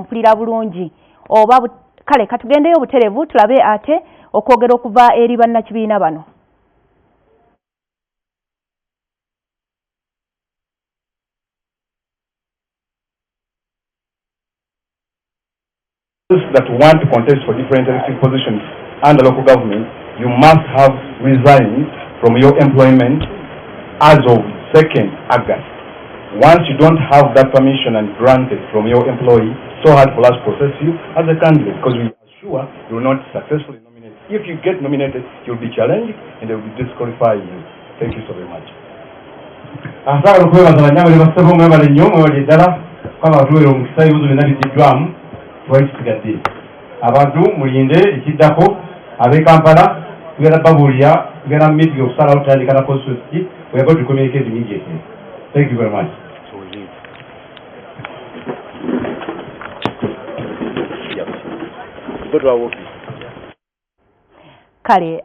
Mpulira bulungi oba kale katugendeyo obuterevu tulabe ate okwogera okuva eri bannakibiina bano. That want to contest for different elective positions under local government, you must have resigned from your employment as of 2nd August. Once you don't have that permission and granted from your employee, so hard for us to process you as a candidate because we are sure you will not successfully nominate. If you get nominated, you'll be challenged and they will disqualify you. Thank you so very much. Asaagala okwebaza bannyabo ne bassebo, mwebale nnyo, mwebale ddala kwaba batuweera omukisa. Ebibuzo byonna biddiddwamu, tewali kisigadde. Abantu mulinde ekiddako. Ab'e Kampala tugenda babuulira, tugenda mu meeting okusalawo tutandika na constituency. We are going to communicate immediately. Thank you very much. So we leave. Yeah. Go to our office. Kale.